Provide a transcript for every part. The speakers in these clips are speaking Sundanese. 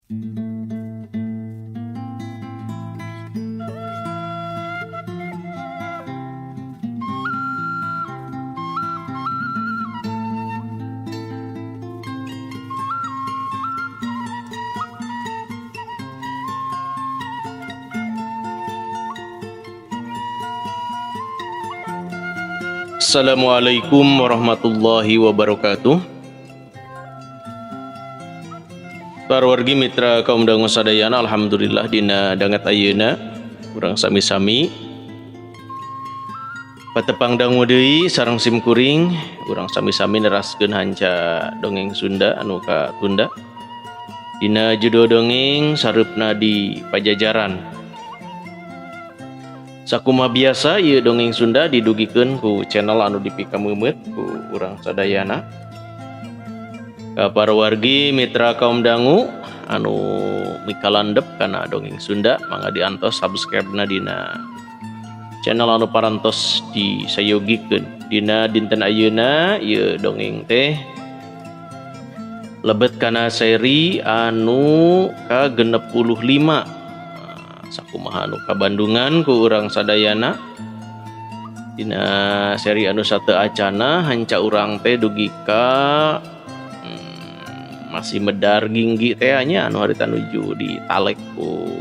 Assalamualaikum warahmatullahi wabarakatuh. Parwargi mitra kaum dangu sadayana, alhamdulillah dina danget ayeuna urang sami-sami patepang dangu deui sareng sim kuring, urang sami-sami neraskeun hanca dongeng Sunda anu katunda dina judul dongeng Sareupna di Pajajaran. Sakumaha biasa ieu dongeng Sunda didugikeun ku channel anu dipikameumeuet ku urang sadayana. Ka parawargi mitra kaum dangu anu mikalandep kana dongeng Sunda, mangga diantos subscribe-na dina channel anu parantos disayogikeun. Dina dinten ayeuna ieu dongeng teh lebet kana seri anu ka-65. Sakumaha anu kabandungan ku urang sadayana dina seri anu sateu acana hanca urang teh dugi ka masih medar ginggi teh nya anu harita nuju ditalek ku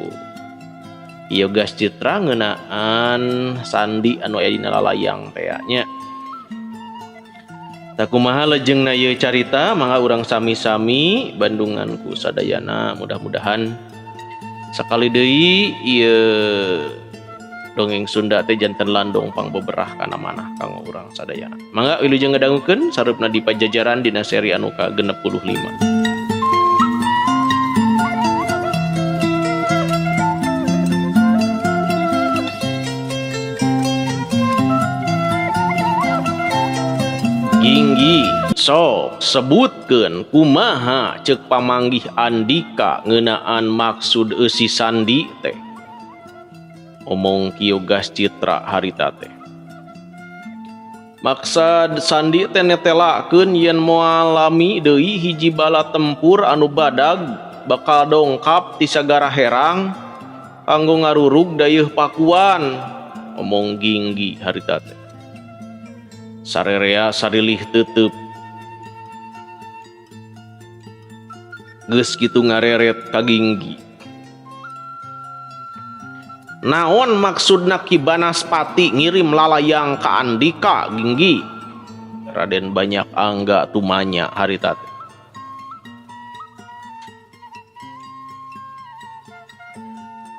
Yogas Citra ngeunaan sandi anu aya dina lalayang teh nya. Takumaha lejengna ieu carita, mangga urang sami-sami bandungan ku sadayana, mudah-mudahan sakali deui ieu dongeng Sunda teh janten landong pangbeberah kana manah kanggo urang sadayana. Mangga wilujeng ngadangukeun Sareupna di Pajajaran dina seri anu ka-65. Ginggi sok sebutkeun kumaha ceuk pamanggih Andika ngeunaan maksud eusi sandi teh. Omong Ki Yogas Citra harita teh. Maksad sandi teh netelakeun yen moal lami deui hiji bala tempur anu badag bakal dongkap ti sagara herang kanggo ngarurug dayeuh Pakuan. Omong Ginggi harita teh. Sarerea sarilih tetep geus kitu ngareret ka Ginggi. Naon maksudna Ki Banaspati ngirim lalayang ka Andika Ginggi? Raden Banyak Angga tumanya harita teh.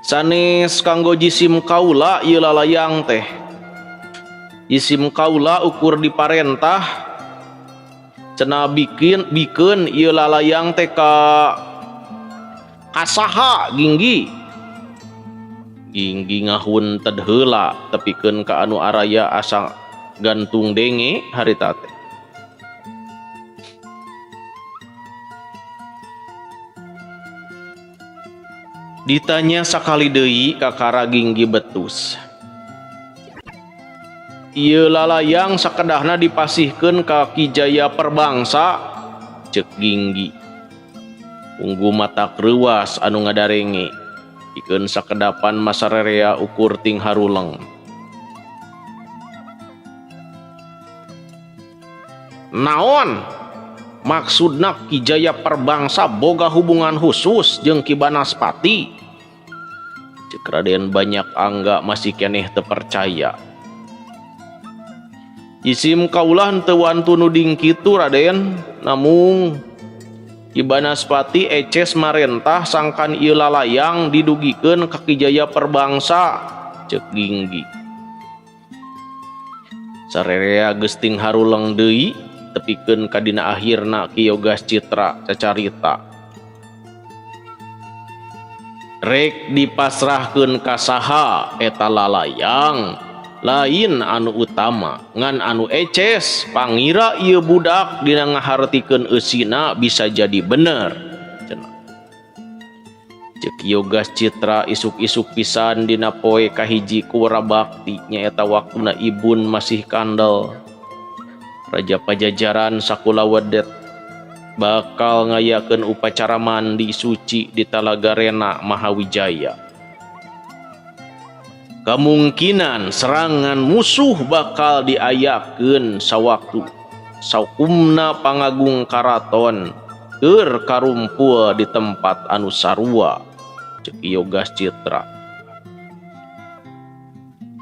Sanes kanggo jisim kaula ieu lalayang teh. Jisim kaula ukur diparentah cenah bikin ieu lalayang teh ka kasaha Ginggi. Ginggi ngahun ted heula tepikeun ka anu araya asa gantung denge harita teh. Ditanya sakali deui kakara Ginggi betus. Ieu lalayang sakedahna dipasihkeun ka Ki Jaya Perbangsa ceuk Ginggi. Unggu mata reuwas anu ngadarenge pikeun sakedapan masarerea ukur ting haruleng. Naon maksudna Ki Jaya Perbangsa boga hubungan khusus jeung Ki Banaspati? Ceuk Raden Banyak Angga masih keneh teu percaya. Isim kaulah teu wantu nuding kitu Raden, namung Ki Banaspati eces marentah sangkan ieu lalayang didugikeun ka Ki Jaya Perbangsa ceuk Ginggi. Sarerea geus ting haruleng deui tepikeun ka dina akhirna Ki Yogas Citra cacarita. Rek dipasrahkeun ka saha eta lalayang lain anu utama ngan anu eces pangira ieu budak dina ngahartikeun eusina bisa jadi bener cenah. Ceuk Yogas Citra isuk-isuk pisan dina poe kahiji kuwara bakti nyaeta waktuna ibun masih kandel. Raja Pajajaran sakula wedet Bakal ngayakeun upacara mandi suci di Talaga Rena Mahawijaya. Kemungkinan serangan musuh bakal diayakeun sawaktu saukumna pangagung karaton keur karumpul di tempat anu sarua, ceuk Ki Yogas Citra.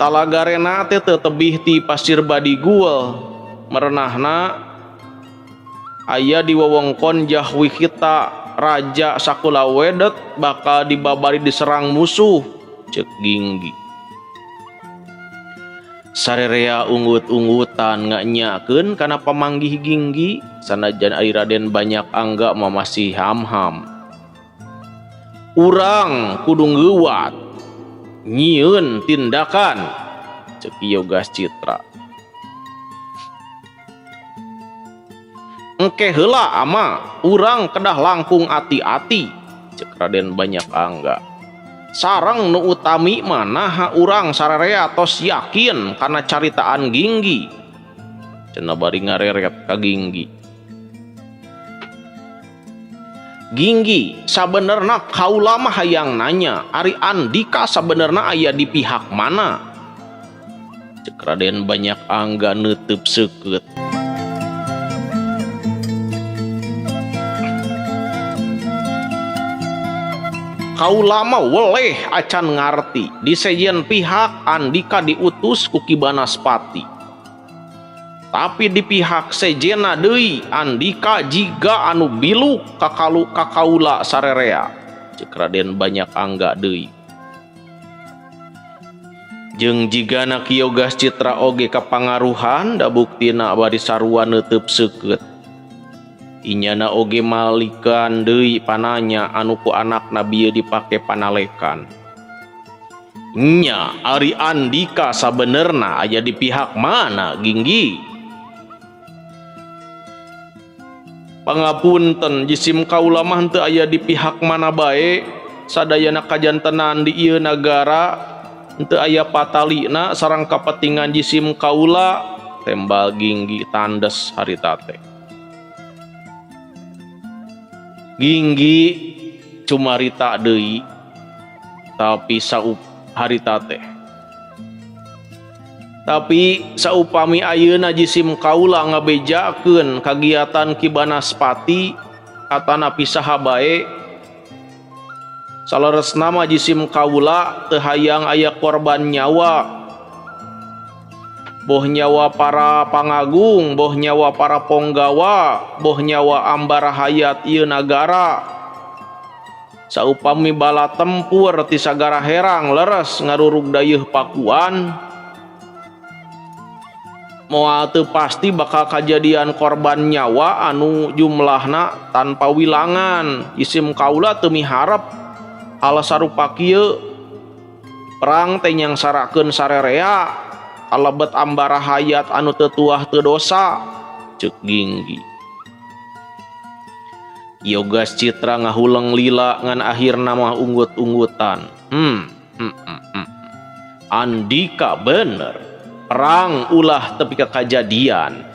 Talaga Rena teh teu tebih ti Pasir Badigul, merenahna aya di wewengkon Jahwihita. Raja Sakulawedet bakal dibabari diserang musuh, ceuk Ginggi. Sarerea unggut-unggutan nganyakeun kana pamanggih Ginggi, sanajan ari Raden Banyak Angga mah masih ham-ham. Urang kudu ngeuwat nyieun tindakan, ceuk Ki Yogas Citra. Engke heula ama, urang kedah langkung ati-ati, ceuk Raden Banyak Angga. Sareng nu utami mah naha urang sararea tos yakin kana caritaan Ginggi, cenah bari ngareret ka Ginggi. Ginggi, sabenerna kaula mah hayang nanya, ari Andika sabenerna aya di pihak mana? Ceuk Raden Banyak Angga neuteub seukeut. Kaula mah weleh acan ngarti, di sejen pihak Andika diutus ku Ki Banaspati. Tapi di pihak sejena deui Andika jiga anu biluk kakalu kakaula sarerea, ceuk Raden Banyak Angga deui. Jeung jigana Ki Yogas Citra oge kapangaruhan da buktina bari sarua neuteub seukeut. Inyana oge malikan deui pananya anu ku anakna bieu dipake panalekan. Nya ari Andika sabenerna aya di pihak mana Ginggi? Pangapunten jisim kaula mah henteu aya di pihak mana bae, sadayana kajantenan di ieu nagara henteu aya patalina sareng kapentingan jisim kaula, tembal Ginggi tandes harita teh. Ginggi cumarita deui tapi saup harita teh. Tapi saupami ayeuna jisim kaula ngabejakeun kagiatan Ki Banaspati atanapi saha bae, saleresna mah jisim kaula teu hayang aya korban nyawa, boh nyawa para pangagung, boh nyawa para ponggawa, boh nyawa ambara hayat ieu nagara. Saupami bala tempur ti sagara herang leres ngarurug dayeuh Pakuan, moal teu pasti bakal kajadian korban nyawa anu jumlahna tanpa wilangan. Jisim kaula teu miharep hal sarupa kieu. Perang teh nyangsarakeun sarerea kalebet ambara hayat anu teu tuah teu dosa, ceuk Ginggi. Yogas Citra ngahuleng lila ngan akhirna mah unggut-unggutan. Andika bener, perang ulah tepi ka kajadian.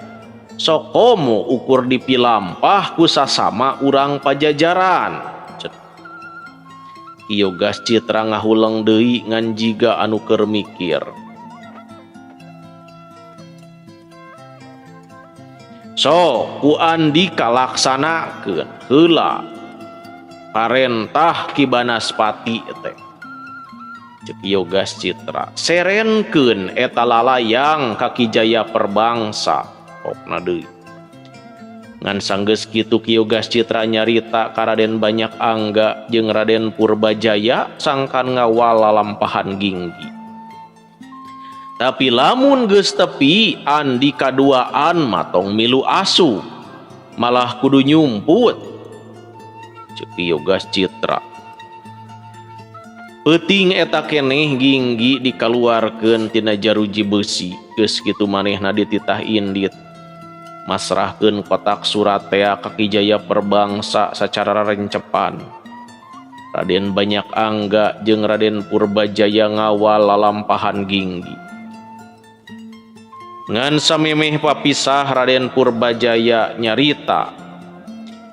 Sokomo ukur dipilampah ku sasama urang Pajajaran. Yogas Citra ngahuleng deui ngan jiga anu keur mikir. So, ku Andika laksanakeun heula parentah Ki Banaspati teh. Ceuk Yogas Citra, serenkeun eta lalayang ka Ki Jaya Perbangsa. Pokna deui. Ngan sanggeus kitu Ki Yogas Citra nyarita ka Raden Banyak Angga jeung Raden Purbajaya sangkan ngawal lalampahan Ginggi. Tapi lamun geus tepi Andika duaan matong milu asu, malah kudu nyumput. Ceuk Ki Yogas Citra. Peuting eta keneh Ginggi dikaluarkeun tina jaruji beusi, geus kitu manehna dititah indit. Masrahkeun kotak surat tea ka Ki Jaya Perbangsa sacara rencepan. Raden Banyak Angga jeung Raden Purbajaya ngawal lalampahan Ginggi. Ngan samemeh papisah Raden Purbajaya nyarita,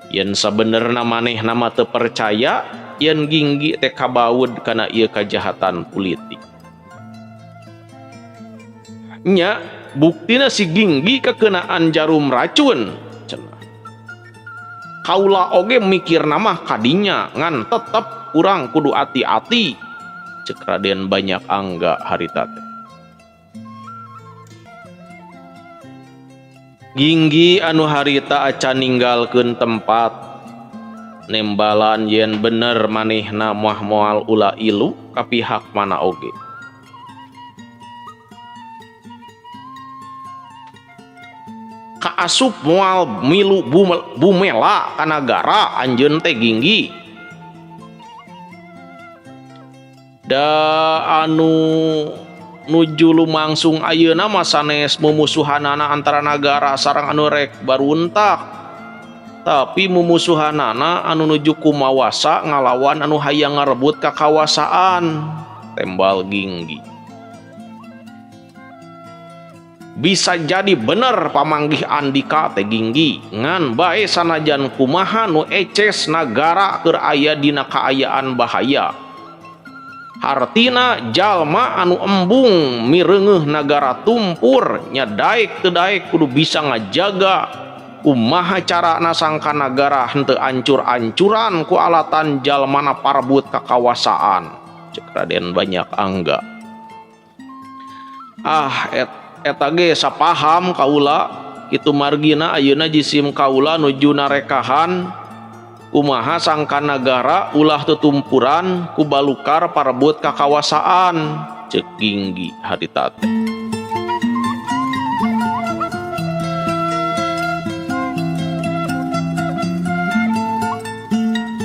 Yen sabenerna manehna mah teu percaya yen Ginggi teh kabaud kana ieu kajahatan pulitik. Nya buktina si Ginggi kekenaan jarum racun cenah. Kaula oge mikirna mah kadinya ngan tetep urang kudu ati-ati cek Raden Banyak Angga harita teh. Ginggi anu harita acan ninggalkeun tempat nembalan yen bener manehna mah moal ulah ilu ka pihak mana oge. Kaasup moal milu bumela ka nagara anjeun teh Ginggi. Da anu nuju lumangsung ayeuna mah sanes mumusuhanana antara nagara sareng anu rek baruntak, tapi mumusuhanana anu nuju kumawasa ngalawan anu hayang ngarebut kakawasaan tembal Ginggi. Bisa jadi bener pamanggih Andika teh Ginggi, ngan bae sanajan kumaha nu eces nagara keur aya dina kaayaan bahaya. Hartina jalma anu embung mireungeuh nagara tumpur nya daek teu daek kudu bisa ngajaga kumaha carana sangka nagara henteu ancur-ancuran ku alatan jalmana parebut kakawasaan cek Raden Banyak Angga. Ah eta ge sapaham kaula kitu margina ayeuna jisim kaula nuju narekahan kumaha sangka nagara ulah tetumpuran ku balukar parebut kakawasaan cek Ginggi harita teh.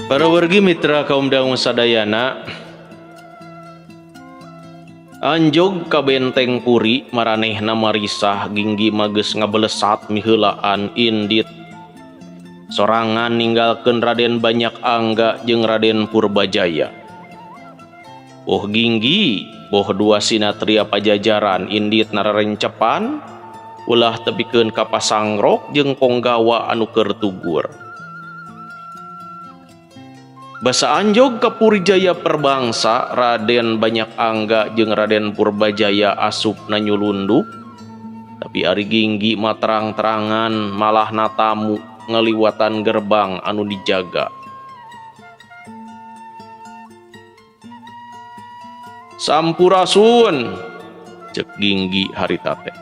Para wargi mitra kaum dangu sadayana, anjog ka benteng puri maranehna marisah Ginggi mageus ngabelesat miheulaan indit. Sorangan ninggalkeun Raden Banyak Angga jeung Raden Purbajaya. Boh Ginggi, boh dua sinatria pajajaran indit nararencepan, ulah tepikeun ka pasangrok jeung ponggawa anu keur tugur. Basa anjog ka Puri Jaya Perbangsa, Raden Banyak Angga jeung Raden Purbajaya asupna nyulunduk, tapi ari Ginggi mah terang-terangan malah natamu ngaliwatan gerbang anu dijaga. Sampurasun cek Ginggi harita teh.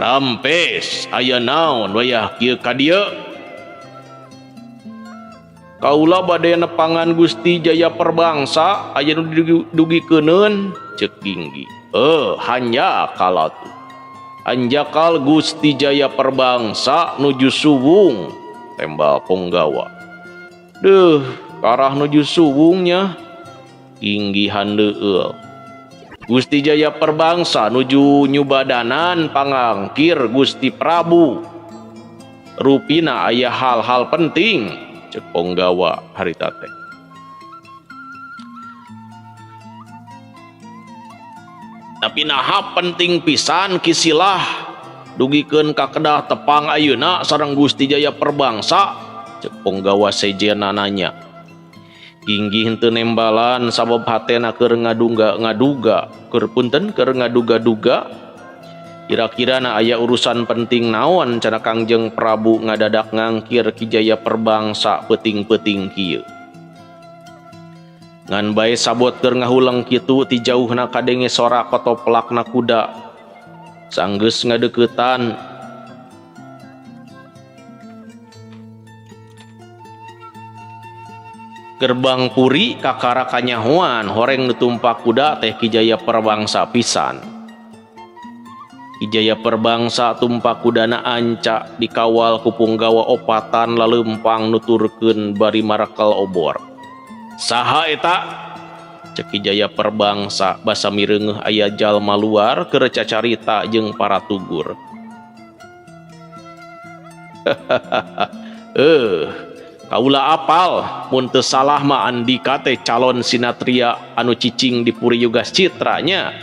Rampes aya naon wayah kieu ka dieu? Kaula bade nepangan Gusti Jaya Perbangsa aya nu dugikeunun cek Ginggi. Hanjakal atuh. Hanjakal Gusti Jaya Perbangsa nuju suwung tembal ponggawa. Deuh, karah nuju suwungnya Ginggi handeueul. Gusti Jaya Perbangsa nuju nyubadanan pangangkir Gusti Prabu. Rupina aya hal-hal penting cek ponggawa harita teh. Tapi naha penting pisan kisilah dugikeun ka kedah tepang ayeuna sareng Gusti Jaya Perbangsa cek ponggawa sejenna nanya. Ginggi henteu nembalan sabab hatena keur ngaduga-ngaduga keur punten keur ngaduga-duga kira-kira na aya urusan penting naon cenah Kangjeng Prabu ngadadak ngangkir Ki Jaya Perbangsa peuting-peuting kieu. Ngan bae sabot keur ngahuleng kitu ti jauhna kadenge sora kotoplakna kuda. Sanggeus ngadeuketan gerbang puri kakara kanyahoan horeng nu tumpak kuda teh Ki Jaya Perbangsa pisan. Ki Jaya Perbangsa tumpak kudana anca dikawal ku punggawa opatan laleumpang nuturkeun bari marekel obor. Saha eta? Cek Ki Jaya Perbangsa basa mireungeuh aya jalma luar keur cacarita jeung para tugur. Kaula apal mun teu salah mah Andika teh calon sinatria anu cicing di Puri Yugas Citra nya.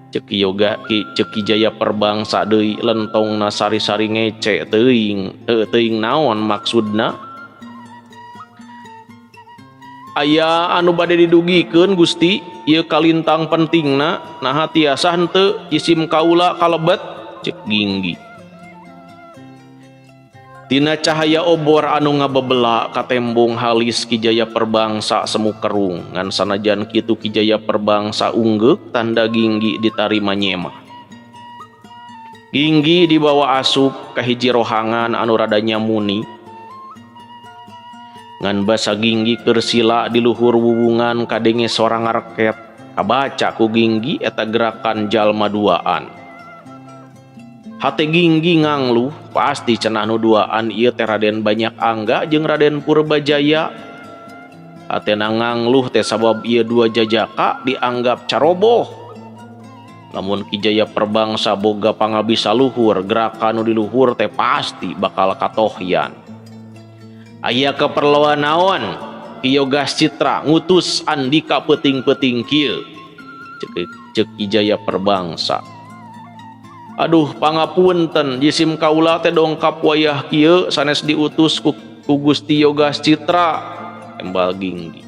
Cek Ki Yoga Ki cek Ki Jaya Perbangsa deui lentongna sari-sari ngece teuing heuh teuing naon maksudna. Aya anu bade didugikeun Gusti ieu kalintang pentingna naha tiasa henteu jisim kaula kalebet cek Ginggi. Tina cahaya obor anu ngabebela katembong halis Ki Jaya Perbangsa semu kerung ngan sanajan kitu Ki Jaya Perbangsa unggeuk tanda Ginggi ditarima nyemah. Ginggi dibawa asup ka hiji rohangan anu rada nyamuni. Ngan basa Ginggi keur sila di luhur wuwungan kadenge sora ngareket kabaca ku Ginggi eta gerakan jalma duaan. Hate Ginggi ngangluh pasti cenah nu duaan ieu teh Raden Banyak Angga jeung Raden Purbajaya. Hatena ngangluh teh sabab ieu dua jajaka dianggap caroboh. Lamun Ki Jaya Perbangsa boga pangabisa luhur, gerakan nu di luhur teh pasti bakal katohyan. Aya keperluan naon? Ki Yogas Citra ngutus Andika peuting-peuting kieu. Cek Ki Jaya Perbangsa. Aduh pangapunten jisim kaula teh dongkap wayah kieu sanes diutus ku Gusti Yogas Citra embal Ginggi.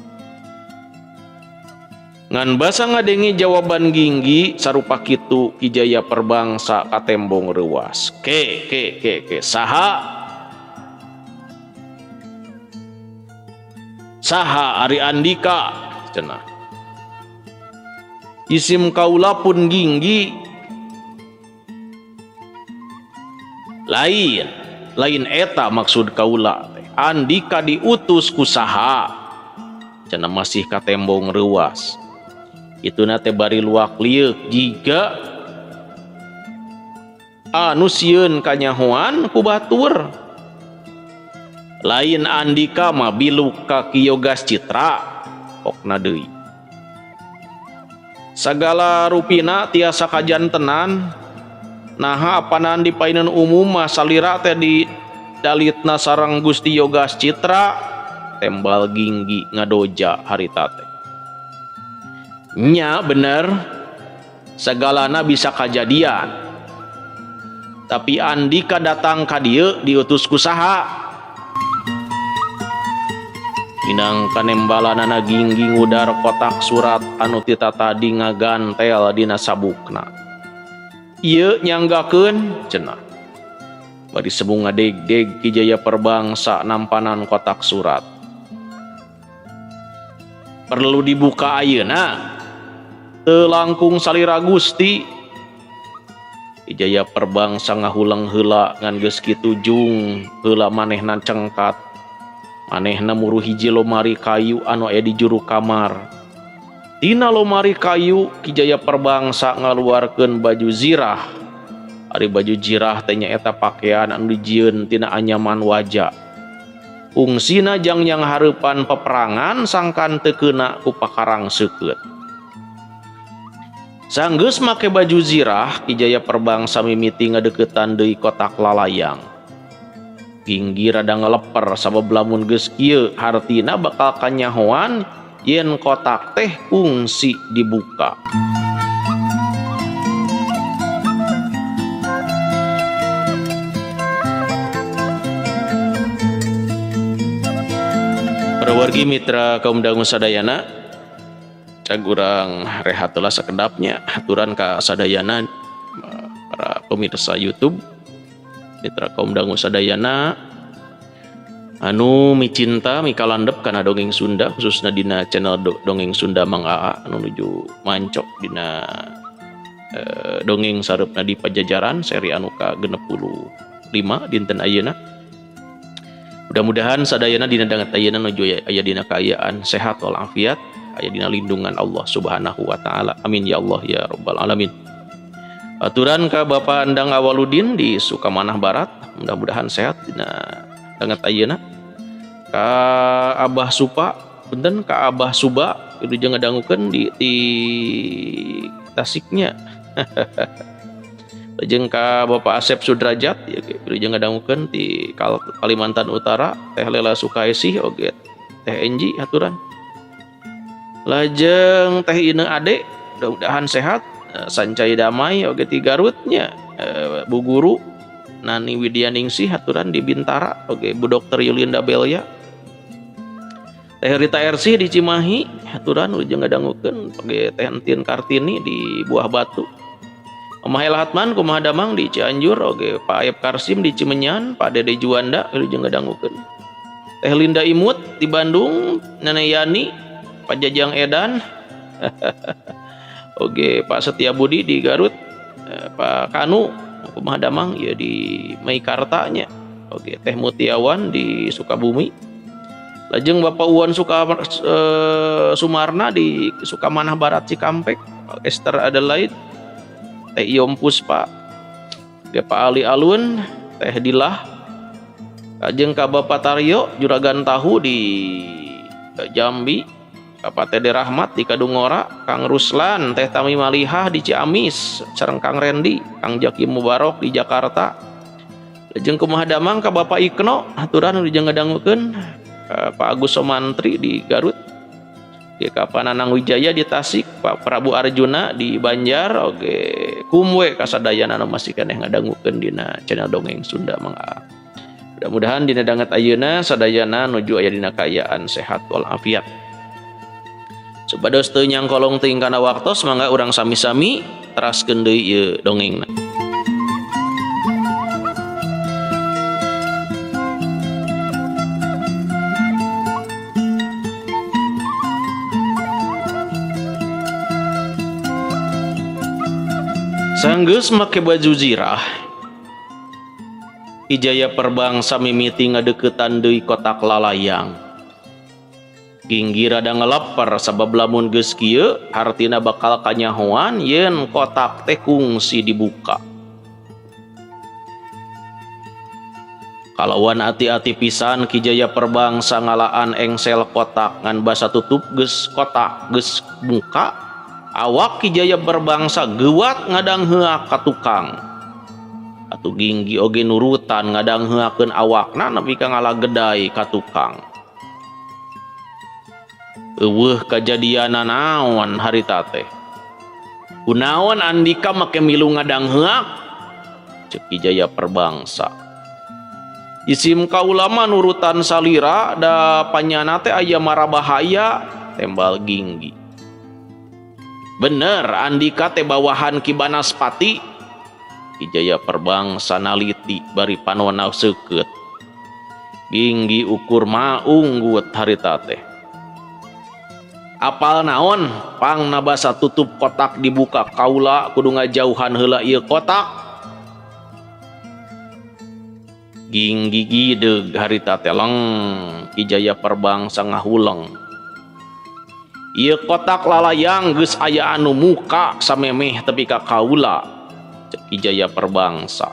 Ngan basa ngadengi jawaban Ginggi sarupa kitu Ki Jaya Perbangsa katembong reuas. Ke ke ke ke saha? Saha ari Andika cenah. Jisim kaula pun Ginggi. Lain, lain eta maksud kaula teh. Andika diutus ku saha? Cenah masih katembong reuas. Ituna teh bari luak lieuk jiga anu sieun kanyahoan ku batur. Lain Andika mah biluk ka Ki Yogas Citra pokna deui. Sagala rupina tiasa kajantenan. Naha apanan di painan umum mah salira teh di dalitna sareng Gusti Yogas Citra tembal Ginggi ngadoja harita teh. Nya bener sagalana bisa kajadian. Tapi Andika datang ka dieu diutus ku saha? Minangka nembalanana Ginggi ngudar kotak surat anu tita tadi ngagantel dina sabukna. Ieu nyanggakeun cenah. Bari semu ngadeg-deg Ki Jaya Perbangsa nampanan kotak surat. Perlu dibuka ayeuna. Teu langkung salira Gusti. Ki Jaya Perbangsa ngahuleng heula ngan geus kitu jung heula manehna cengkat. Manehna muru hiji lomari kayu anu aya di juru kamar. Tina lomari kayu Ki Jaya Perbangsa ngaluarkeun baju zirah. Ari baju zirah teh nyaeta pakaian anu dijieun tina anyaman waja. Fungsina jang yang hareupan peperangan sangkan teu keuna ku pakarang seukeut. Sanggeus make baju zirah Ki Jaya Perbangsa mimiti ngadeuketan deui kotak lalayang. Ginggi rada ngeleper sabab lamun geus kieu hartina bakal kanyahoan yen kotak teh kungsi dibuka. Para wargi mitra kaum dangu sadayana, cagurang rehat lah sakedapnya aturan ka sadayana para pemirsa YouTube mitra kaum dangu sadayana anu micinta mikalandep kana dongeng Sunda khususna dina channel dongeng Sunda Mang Aa anu nuju mancok dina dongeng sareupna di Pajajaran seri anu ka 65 dinten ayeuna. Mudah-mudahan sadayana dina danget ayeuna nuju aya dina kaayaan sehat walafiat, aya dina lindungan Allah Subhanahu wa taala. Amin ya Allah ya rabbal alamin. Aturan ka Bapak Andang Awaludin di Sukamanah Barat, mudah-mudahan sehat dina danget ayeuna. Ka Abah Supa, punten ka Abah Suba kudu jeung ngadangukeun di Tasiknya. Jeung ka Bapak Asep Sudrajat ya kudu jeung ngadangukeun di Kalimantan Utara, Teh Lela Sukaesih oge Teh Enji aturan. Lajeng Teh Ine Ade, mudah-mudahan sehat Sancai Damai oge ti Garut nya, Bu Guru Nani Widyaningsih haturan di Bintara oge Bu Dokter Yulinda Belia, Teh Rita Ersih di Cimahi haturan wilujeng ngadangukeun, oge Teh Entin Kartini di Buah Batu, Omah El Hatman kumaha damang di Cianjur, oge Pak Ayep Karsim di Cimenyan, Pak Dede Juanda wilujeng ngadangukeun, Teh Linda Imut di Bandung, Nenek Yani, Pak Jajang Edan, oge Pak Setia Budi di Garut, Pak Kanu kumaha damang ya di Meikarta nya, oge Teh Mutiawan di Sukabumi, lajeng Bapak Uwan Suka Sumarna di Sukamanah Barat Cikampek, Esther Adelaide, Teh Iom Puspa, oge Pak Ali Alun, Teh Dilah, lajeng ka Bapak Taryo Juragan Tahu di Jambi, Bapak Tede Rahmat di Kadungora, Kang Ruslan, Teh Tami Malihah di Ciamis, sareng Kang Rendi, Kang Jaki Mubarok di Jakarta. Lajeng kumaha damang ka Bapak Ikno, haturan wilujeng ngadangukeun, Pak Agus Somantri di Garut, ka Pak Nanang Wijaya di Tasik, Pak Prabu Arjuna di Banjar, oge kumwe kasadayana anu masih keneh ngadangukeun dina channel Dongeng Sunda Mang Aa. Mudah-mudahan dina danget ayeuna sadayana nuju aya dina kaayaan sehat walafiat. Supados teu nyangkolong teuing kana waktos, mangga urang sami-sami teraskeun deui ieu dongengna. Sanggeus make baju zirah, Ki Jaya Perbangsa mimiti ngadeukeutan deui kotak lalayang. Ginggi rada ngeleper sabab lamun geus kieu hartina bakal kanyahoan yen kotak teh kungsi dibuka. Kalawan ati-ati pisan Ki Jaya Perbangsa ngalaan engsel kotak ngan basa tutup geus kotak geus muka, awak Ki Jaya Perbangsa geuwat ngadangheak ka tukang. Atuh Ginggi oge nurutan ngadangheakeun awakna nepi ka ngalagedai ka tukang. Eueuh kajadianna naon harita teh? Kunaon Andika make milu ngadangheak? Ceuk Ki Jaya Perbangsa. Isim kaula mah nurutan salira da panyana teh aya mara bahaya, tembal Ginggi. Bener Andika teh bawahan Ki Banaspati. Ki Jaya Perbangsa naliti bari panona seukeut. Ginggi ukur maunggut harita teh. Apal naon pangna basa tutup kotak dibuka kaula kudu ngajauhan heula ieu kotak. Ginggi gideug harita teh leng Ki Jaya Perbangsa ngahuleng. Ieu kotak lalayang geus aya anu muka samemeh tepi ka kaula, ceuk Ki Jaya Perbangsa.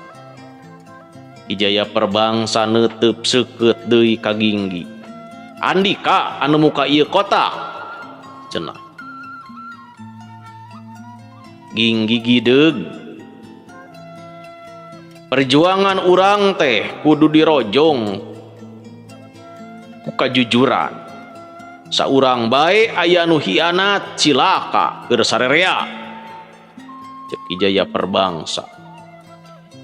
Ki Jaya Perbangsa neuteub seukeut deui ka Ginggi. Andika anu muka ieu kotak? Cenah. Ginggi gideug. Perjuangan urang teh kudu dirojong ku kajujuran. Saurang bae aya nu hianat cilaka keur sarerea, ceuk Ki Jaya Perbangsa.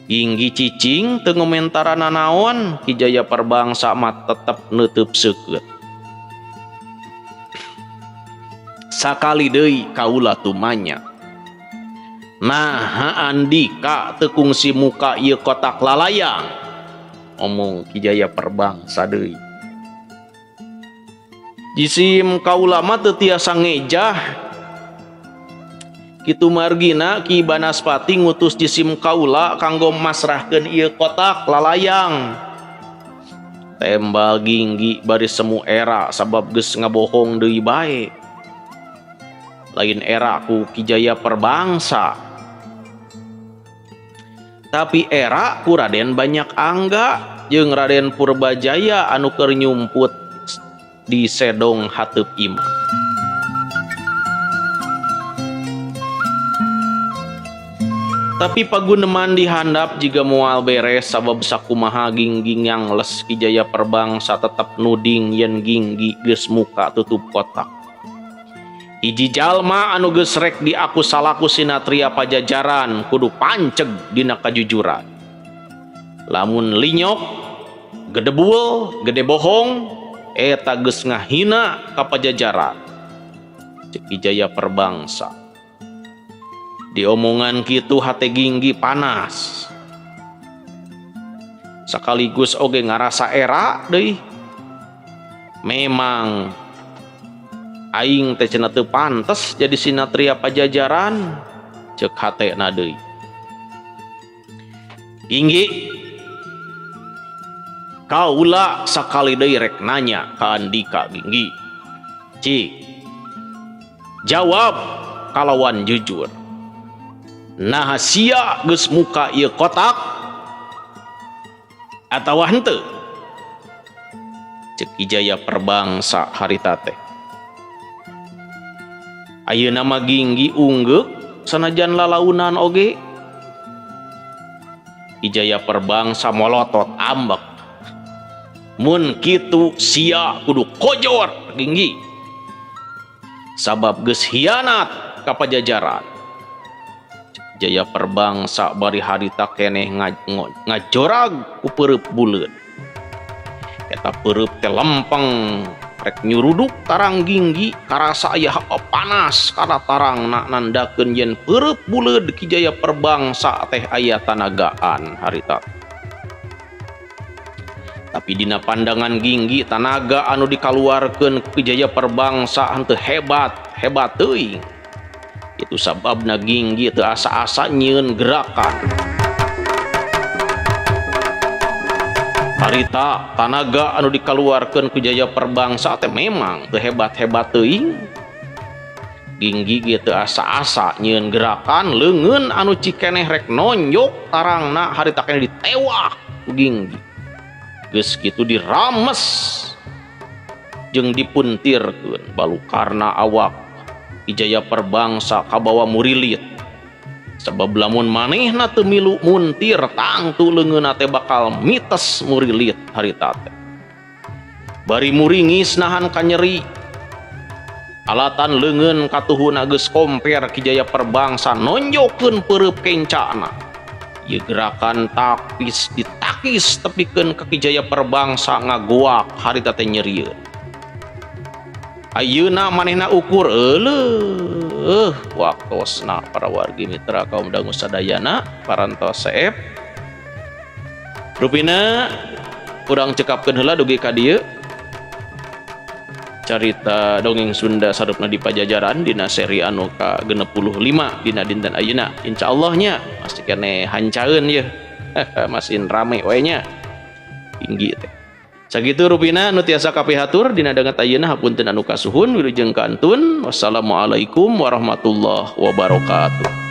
Ginggi cicing teu ngomentaran nanaon, Ki Jaya Perbangsa mah tetep neuteub seukeut. Sakali deui kaula tumanya. Naha Andika teu kungsi muka ieu kotak lalayang? Omong Ki Jaya Perbangsa deui. Jisim kaula mah teu tiasa ngejah. Kitu margina Ki Banaspati ngutus jisim kaula kanggo masrahkeun ieu kotak lalayang. Tembal Ginggi bari semu era sabab geus ngabohong deui bae. Lain era ku Ki Jaya Perbangsa, tapi era ku Raden Banyak Angga jeung Raden Purbajaya anu keur nyumput di sedong hateup imah. Tapi paguneman dihandap jiga moal beres sabab sakumaha Gingging yang les Ki Jaya Perbangsa tetep nuding yen Ginggi geus muka tutup kotak. Hiji jalma anu geus rek diaku salaku sinatria Pajajaran kudu panceg dina kajujuran. Lamun linyok, gedebul, gede bohong, eta geus ngahina ka Pajajaran. Cek Ki Jaya Perbangsa. Diomongan kitu hate Ginggi panas. Sekaligus oge ngarasa era deui. Memang aing teh cenah teu pantes jadi sinatria Pajajaran, cek hatena deui. Ginggi, kaula sakali deui rek nanya ka andika, Ginggi. Cik, jawab kalawan jujur. Nah, sia geus muka ieu kotak atawa henteu? Cek Ki Jaya Perbangsa harita teh. Ayeuna mah Ginggi unggeuk sanajan lalaunan oge. Ki Jaya Perbangsa molotot ambek. Mun kitu sia kudu kojor, Ginggi. Sabab geus hianat ka Pajajaran. Jaya Perbangsa bari harita keneh ngajorag ku peureub buleud. Eta peureub teh lempeng rek nyuruduk tarang Ginggi, karasa aya hawa panas kana tarangna, nandakeun yen peureub buleud Ki Jaya Perbangsa teh aya tanagaan harita. Tapi dina pandangan Ginggi, tanaga anu dikaluarkeun ku Ki Jaya Perbangsa henteu hebat hebat teuing. Itu sababna Ginggi teu asa-asa nyieun gerakan. Harita tanaga anu dikaluarkeun ku Jaya Perbangsa teh memang teu hebat-hebat teuing. Ginggi ge teu asa-asa nyieun gerakan, leungeun anu cikeneh rek nonjok tarangna harita keneh ditewak ku Ginggi. Geus kitu dirames jeung dipuntirkeun balukarna awak Ki Jaya Perbangsa kabawa murilit. Sebab lamun manehna teu milu muntir, tangtu leungeunna teh bakal mites murilit harita teh. Bari muringis nahan kanyeri, alatan leungeun katuhuna geus komper Ki Jaya Perbangsa nonjokeun peureub kencana. Ieu gerakan taktis ditakis tepikeun ka Ki Jaya Perbangsa ngagoak harita teh nyerieun. Ayeuna manehna ukur euleuh waktosna para wargi mitra kaum dangu sadayana parantos seep. Rupina urang cekapkeun heula dugi ka dieu carita dongeng Sunda sarupna di Pajajaran dina seri anu ka 65 dina dinten ayeuna. Insyaallah nya masih keneh hancaeun yeuh. Masin rame we nya. Tinggi teh. Sakitu rupina nu tiasa kapihatur dina danget ayeuna, hapunten anu kasuhun, wilujeng kantun. Wassalamualaikum warahmatullahi wabarakatuh.